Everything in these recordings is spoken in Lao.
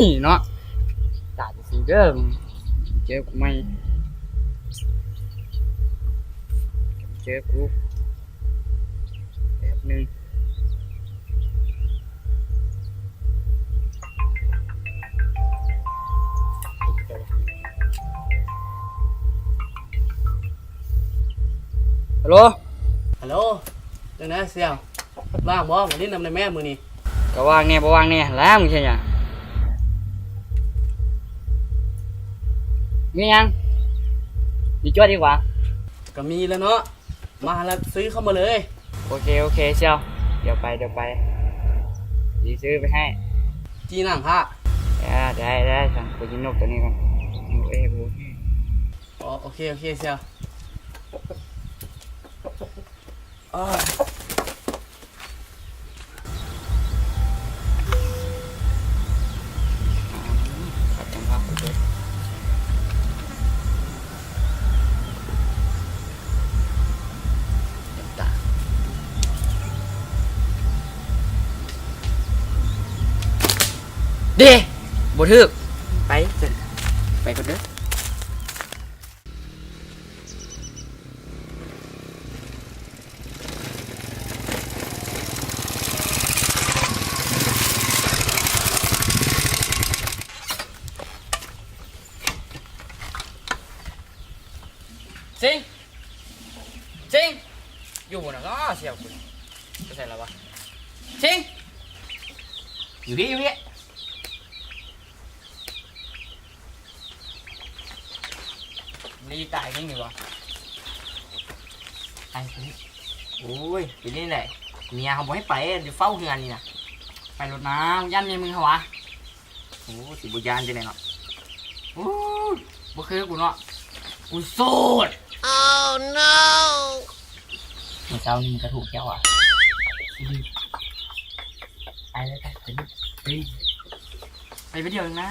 ນີ້ເນາະ ຕາຍຊິເດີ ເຈີກູໃໝ່ ເຈີກູແປັບໜຶ່ງ. ຮັລໂຫຼ ຮັລໂຫຼ ຈັ່ງໃດສ່ຽວ ວ່າງບໍ່? ມາຫຼິ້ນນຳໄດ້ແມ້ມື້ນີ້. ກໍວ່າງແດ່ບໍ່ວ່າງແດ່ຫັ້ນລະ ມຶງເຮັດຫຍັງ? ມີຫຍັງ? ມີຈວດອີກຫວາ? ກໍມີແລ້ວເນາະ ມາແລ້ວຊື້ເຂົ້າມາເລີຍ. ໂອເຄ ໂອເຄສ່ຽວ ດຽວໄປ ດຽວໄປ ຊິຊື້ໄປໃຫ້. ຈີ່ໜັງພະ? ເອີ ໄດ້ ໄດ້ ຊັ້ນ ກູກິນນົກໂຕນີ້ກ່ອນ. ໂອເຄ ໂອເຄ ອໍ ໂອເຄ ໂອເຄສ່ຽວ. ເດ້ ບໍ່ຖືກ ໄປ ໄປກ່ອນເດີ. ຊິງ ຊິງ ຢູ່ບໍ່ນະ? ອ້າ ສ່ຽວກູໄປໃສແລ້ວວະ? ຊິງ ຢູ່ພີ້ ຢູ່ພີ້. ນີ້ຕາຍຈັ່ງນີ້ວະ? ໄປ ໄປ. ໂອ້ຍ ໄປນີ້ແຫຼະ ເມຍເຮົາບໍ່ໃຫ້ໄປ ຢູ່ເຝົ້າເຮືອນນີ້ນະ. ໄປໂລດນາ ຢ້ານເມຍມຶງຫວາ? ໂອ້ ຊິບໍ່ຢ້ານຈັ່ງໃດເນາະ. ໂອ້ ບໍ່ຄືກູເນາະ ກູໂສດ. Oh no! ມື້ເຊົ້ານີ້ມັນກະຖືກແລ້ວຫວາ? ໄປ ໄປ ໄປ ໄປ ໄປ ໄປດຽວໜຶ່ງນາ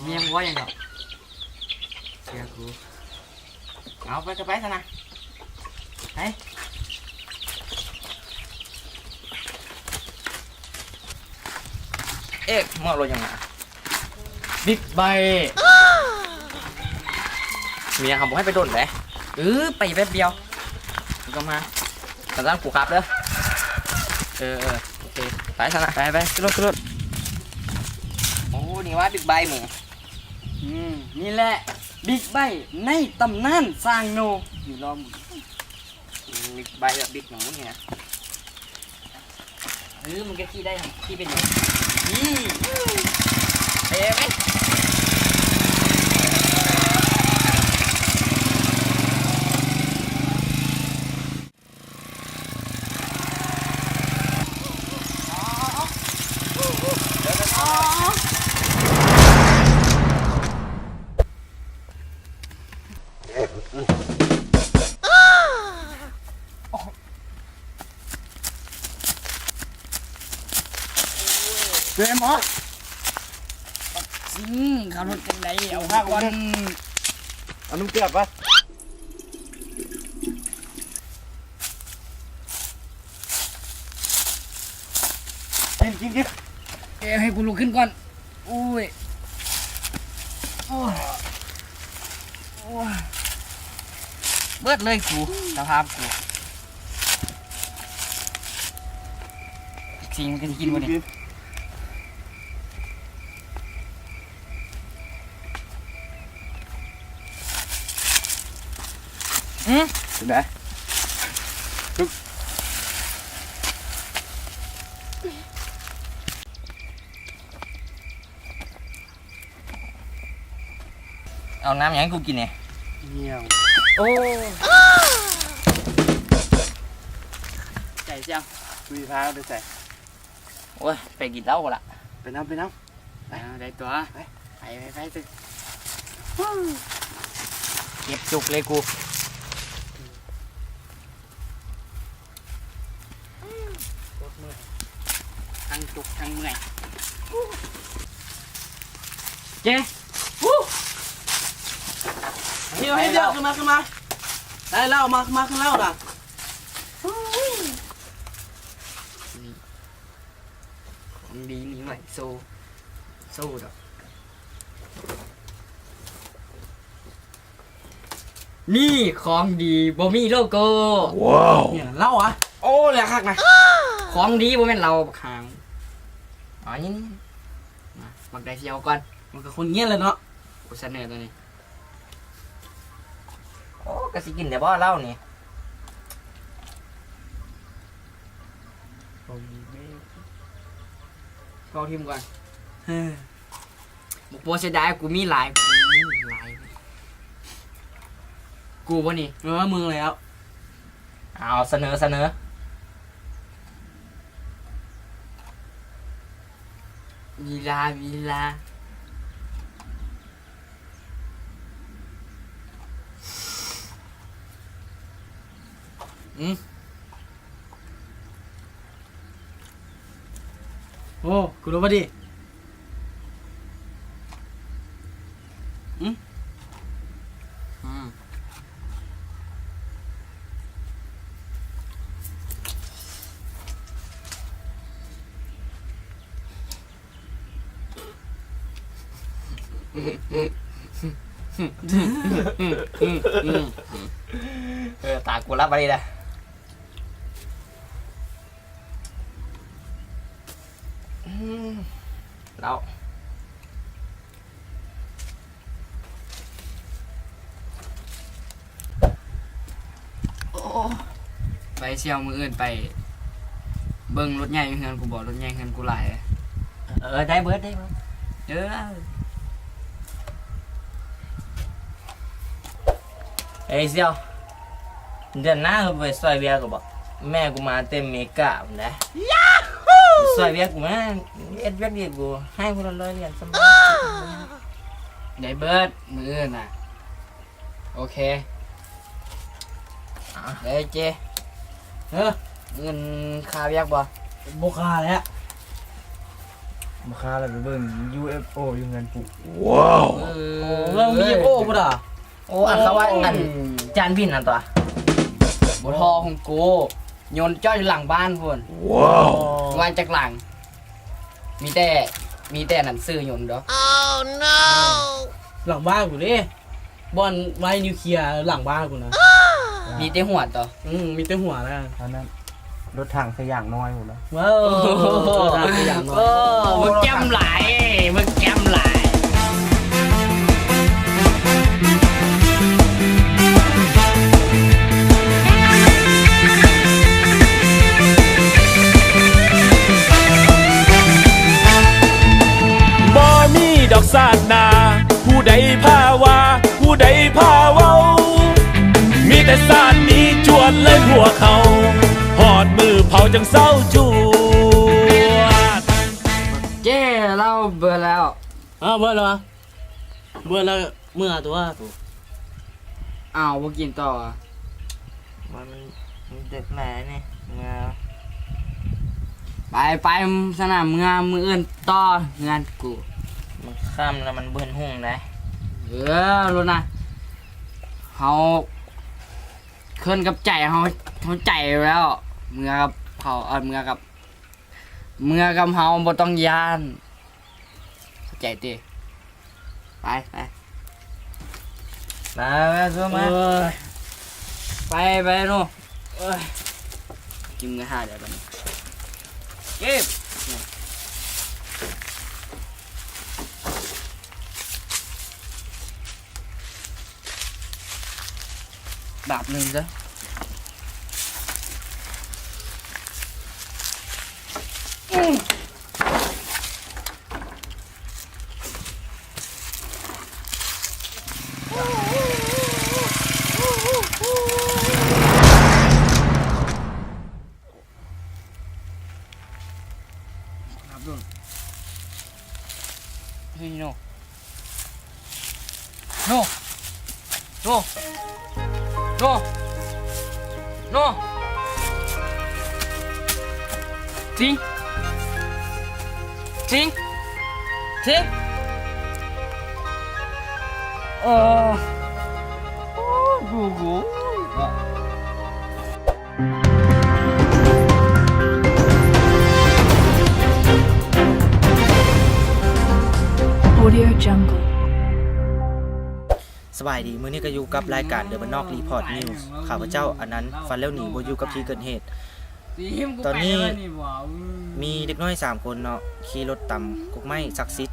ເມຍບໍ່ວ່າຫຍັງດອກ. ເຊື່ອກູ ເອົາ ໄປກໍໄປຊັ້ນນະ ໄປ. ເອກ ມອບລົດຫຍັງນະ? ບິກໄບ. ເມຍເຮົາບໍ່ໃຫ້ໄປດົນເດ້. ເອີ ໄປແປັບດຽວ ເຮົາກໍມາ. ຄັນຊັ້ນກູຂັບເດີ. ເອີ ເອີ ໂອເຄ ໄປຊັ້ນນະ ໄປ ໄປ ຂຶ້ນລົດ ຂຶ້ນລົດ. ໂອ້ ນີ້ວ່າບິກໄບໝູ. ອືມ ນີ້ແຫຼະ ບິກໄບໃນຕຳນານຊ້າງໂນ. ນີ້ລອງເບິ່ງ ບິກໄບແບບບິກຂອງມຶງນີ້ນະ. ເອີ ມັນກໍຂີ່ໄດ້ ຂີ່ເປັນຢູ່. ນີ້ ເອີ ໄປ. ເປັນຫຍັງ? ຊິງ ຂັບລົດຈັ່ງໃດ ເອົາຫາກ່ອນ. ເອົານ້ຳເກືອປະ? ກິນ ກິນ ກິນ. ເອີ ໃຫ້ກູລຸກຂຶ້ນກ່ອນ. ໂອ້ຍ ໂອ້ຍ ໂອ້ຍ ເບິດເລີຍກູ ສະພາບກູ. ຊິງ ມັນຊິກິນບໍ່ນີ້? ຫື? ເປັນໃດ? ເອົານ້ຳຫຍັງໃຫ້ກູກິນແດ່? ເຫື່ອງ. ໂອ້ ໃຈຈັງ. ຄຸຍພາໄປໃສ? ໂອ້ຍ ໄປກິນເຫຼົ້າພຸ້ນລະ. ໄປນຳ ໄປນຳ. ໄປ ເອົາ ໄດ້ຕົວະ. ໄປ ໄປ ໄປ ໄປ. ເຈັບຈຸກເລີຍກູ. ໂຄດເມື່ອຍ ທັງຈຸກທັງເມື່ອຍ. ເຈ ເຮັດແລ້ວ ຂຶ້ນມາ ຂຶ້ນມາ. ໄດ້ແລ້ວ ມາ ມາ ຂຶ້ນແລ້ວນະ. ຂອງດີນີ້ໄວ້ໂຊ ໂຊດອກ. ນີ້ຂອງດີບໍ່ມີໂລໂກ້. ວ້າວ ເອີຍ ເຫຼົ້າຫວາ? ໂອ້ ເຫຼືອຄັກນະ. ຂອງດີບໍ່ແມ່ນເຫຼົ້າບັກຫາງ. ອໍ ນີ້ ນີ້ ມາ ບັກໄດຊິເອົາກ່ອນ. ມັນກໍຄົນງຽນແຫຼະເນາະ. ກູສະເໜີໂຕນີ້. ໂອ້ ກະຊິກິນໄດ້ບໍ່ເຫຼົ້ານີ້? ເອົາຖິ້ມກ່ອນ. ເອີ ບໍ່ ບໍ່ເສຍດາຍ ກູມີຫຼາຍ ກູມີຫຼາຍ. ກູບໍ່ນີ້? ເອີ ມຶງແລ້ວ. ເອົາ ສະເໜີ ສະເໜີ. ມີລາ ມີລາ. ອືມ ໂອ້ ກູຮູ້ພໍດີ. ອືມ ອືມ. ເອີ ຕາກູລັບບາດນີ້ນະ. ອືມ ເຫຼົ້າ. ໂອ້ ໄປສ່ຽວ ມື້ອື່ນໄປເບິ່ງລົດໃຫຍ່ຢູ່ເຮືອນກູບໍ? ລົດໃຫຍ່ເຮືອນກູຫຼາຍ. ເອີ ໄດ້ເບີດ ໄດ້ເບີດ. ເອີ ເອີຍ ສ່ຽວ ເດືອນໜ້າເຮົາໄປຊ່ອຍວຽກກັນບໍ? ແມ່ກູມາແຕ່ເມກາພຸ້ນໃດ. ຊ່ອຍວຽກກູແດ່ ເຮັດວຽກດີ ກູໃຫ້ຄົນລະຮ້ອຍຫຼຽນສະບາຍ. ໄດ້ເບີດ ມື້ອື່ນນະ. ໂອເຄ ເອີ ເຈົ້ ເອີ ເງິນຄ່າວຽກບໍ່? ບໍ່ຄ່າແລ້ວ ບໍ່ຄ່າແລ້ວ ໄປເບິ່ງ ຢູເອັຟໂອ ຢູ່ເຮືອນປູ. ວ້າວ ເອີ ເບິ່ງ ຢູເອັຟໂອ ພຸ້ນອະ. ໂອ້ ອັນເຂົາວ່າ ໂອ້ ອັນ ຈານບິນຫັ້ນຕົວະ. ບໍ່ທໍ່ຂອງກູ ຍົນຈອດຢູ່ຫຼັງບ້ານພຸ້ນ. ວ້າວ ວ່າຈັກຫຼັງ ມີແຕ່ ມີແຕ່ອັນນັ້ນ ຊື່ຍົນດອກ. ຫຼັງບ້ານກູເດ້ ບ່ອນໄວ້ນິວເຄຍຫຼັງບ້ານກູນະ. ມີແຕ່ຫົວຕໍ່. ອືມ ມີແຕ່ຫົວນະ. ອັນນັ້ນ ລົດຖັງສະຫຍາງນ້ອຍພຸ້ນນະ. ເອີ ລົດຖັງສະຫຍາງນ້ອຍ. ເອີ ບັກແຈ່ມຫຼາຍ ບັກແຈ່ມຫຼາຍ. ບໍ່ມີດອກຊາດໜ້າ ຜູ້ໃດພາວ່າ ຜູ້ໃດພາເວົ້າ ມີແຕ່ຊາດນີ້ຈວດເລີຍພວກເຮົາ ຮອດມື້ເຜົາຈັ່ງເຊົາຈວດ. ເຈ້ ເຫຼົ້າເບີດແລ້ວ. ອ້າວ ເບີດແລ້ວຫວາ? ເບີດແລ້ວເມືອຕົວະ. ອ້າວ ບໍ່ກິນຕໍ່ຫວາ? ມັນ ມັນດຶກແລ້ວນີ້ ເມືອ. ໄປ ໄປ ຊັ້ນນະ ເມືອ ມື້ອື່ນຕໍ່ເຮືອນກູ. ມັນຄ່ຳແລ້ວ ມັນບໍ່ເຫັນຮຸ່ງໃດ. ເອີ ໂລດນະ ເຮົາຂຶ້ນກັບໃຈເຮົາ ເຮົາໃຈແລ້ວ ເມືອກັບເຂົາ ເອີ ເມືອກັບ ເມືອກັບເຮົາບໍ່ຕ້ອງຢ້ານ ເຂົ້າໃຈຕິ? ໄປ ໄປ ມາ ມາ ມາ ໄປ ໄປ ໜູ ເອີຍ ກິນມື້ຫາດຽວບັດນີ້ ເກັບ. ດາບໜຶ່ງເດີ້. ດາບດົນ ເຮີຍ ໂນ No. No. No. No. Ting. Ting. Ting. Oh. Oh, go, go. Audio Jungle. ສະບາຍດີ ມື້ນີ້ກໍຢູ່ກັບລາຍການ The Bannock Report News ຂ້າພະເຈົ້າ ອະນັນ ຝັນແລ້ວໜີ ບໍ່ຢູ່ກັບທີ່ເກີດເຫດ. ຕອນນີ້ມີເດັກນ້ອຍສາມຄົນເນາະ ຂີ່ລົດຕຳກົກໄມ້ສັກສິດ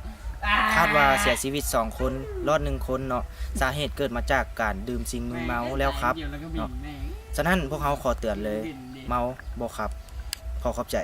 ຄາດວ່າເສຍຊີວິດສອງຄົນ ລອດໜຶ່ງຄົນເນາະ. ສາເຫດເກີດມາຈາກການດື່ມສິ່ງມຶນເມົາແລ້ວຂັບເນາະ. ສະນັ້ນພວກເຮົາຂໍເຕືອນເລີຍ ເມົາບໍ່ຂັບ. ຂໍຂອບໃຈ.